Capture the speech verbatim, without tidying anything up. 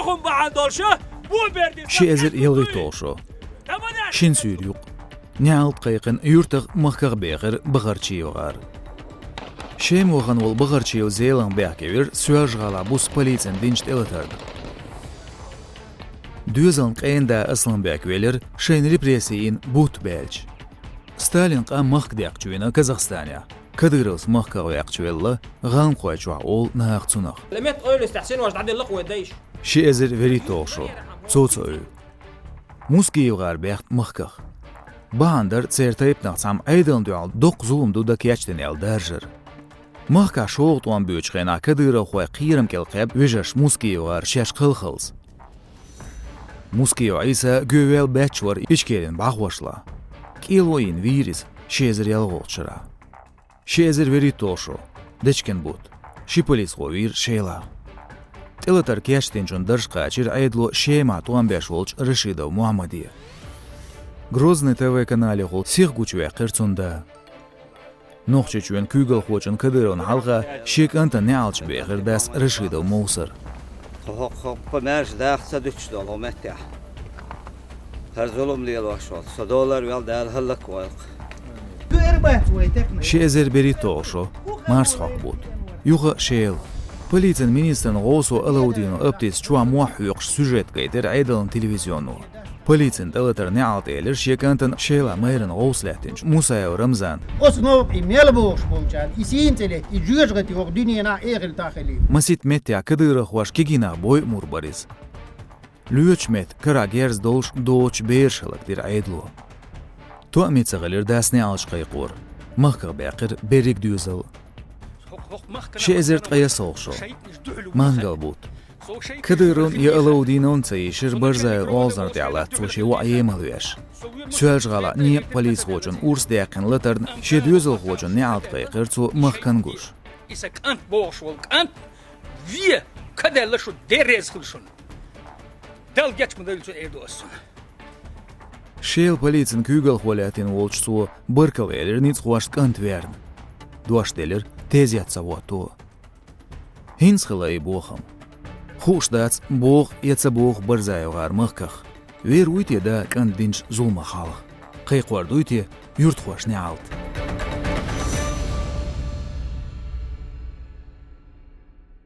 Кхунбахьан долуш, бо берди ши эзар ялхитталгӀа шо. Шин суьйра юкъа. НеӀалт кхайкхина юьртах, махках бехира Бахарчиев гӀар. Шема вахана волу Бахарчиев Зелимхан бехке вира Соьлжа-ГӀалахь буса полицина динчу тӀелатарна. Доьзална къена да Асламбек велира, шайна репрессийн бутт баьлча. Сталин къам махка дехкачу вина Казахстанехь. Кадыровс махках ваьккхича велла, гӀалмакхой чохь олу наха цунах. Ламет ойла стахь синош дӀаделла кху вай дайша. Ши эзар вуьрхӀитталгӀа шо. Цо ца ойла. Мускиев гӀар бехна махках. Бахьана дара церан тайпанах цхьамма Ӏедална дуьхьал доккха зулам ду дан кечдина аьлла даржар. Махкахь шолгӀа тӀом боьдучу хенахь кадыровхойн кхерам кӀел кхаьбна вежарша Мускиев гӀар шаьш кхалхалц. Мускиев Ӏийса гӀевелла баьчча вара Ичкерин бӀахошла. КӀело йина вийра иза ши эзар ялхолгӀачу шарахь. Ши эзар вуьрхӀитталгӀа шо. Дечкен бутт. Ши полисхо вийра Шелахь. ТӀелатар кечдинчунна дарж кхачийра Ӏедало Шемахь тӀом беш волчу Рашидов Мухьаммаде. Грозный ТВ каналехула сиха гучуваьккхира цунна да. Нохчийчоьнан куьйгалхочун Кадыровна хьалха шен кӀантана неӀалташ бехира дас Рашидов Мовсар. Тхо хӀокху, хӀокху маьрша даха ца дуьтуш долу хӀокху меттехь. ХӀара зулам лелош волу, со долара вел Дала хӀаллаквойла-кх. Ши эзар берхӀитталгӀа шо, марсхьокху бутт. Юха Шела. Полицин министран гӀовсо Алаудинов Аптис чохь мохь хьоькхуш сюжет гайтира Ӏедалан телевизионо. Полицин тӀелатар неӀалт элира шен кӀантана Шелан мэран гӀовс лаьттинчу Мусаев Рамзана. Оцу новкъа и мел бохуш болчарна, и сийна ца летта, и жоьжахати хӀокху дуьненахь эхартахь хилийла. Масийтта меттехь кадыровхоша кегийнах бойу мур бара иза. Лоьцучу метта карахь герз долуш доцучу бераш хӀаллакдира Ӏедало. Тоъаме ца хилира дас неӀалташ кхайкхор. Махках баьккхира берриг доьзал. Ши эзар ткъе ялхалгӀа шо. Мангал бутт. Кадыровна я Алаудиновна ца йийшира Барзаев Олзар тӀехь латта цо шен воӀ емал веш. Соьлжа-ГӀалахь некъан полисхочун урс даьккхина латарна шен доьзалхочун неӀалт кхайкхира цо махкан гуш. И сан кӀант бохуш волу кӀант, ве, каделла шу, дерреза хила шуна. Дала гечма дойла цу эр ду ас цунна. Шела полицин куьйгалхо лаьттина волчу цо баркалла элира ницкъахошна кӀант верна. Дош делира тезет ца хӀотто. ХӀинца хилла и бохам. Хууш дац, боху я ца боху Барзаев гӀар махках. Вер вуй те да кӀант динчу зуламах хьалха? Кхайкхор дуй те юьртахошна неӀалт?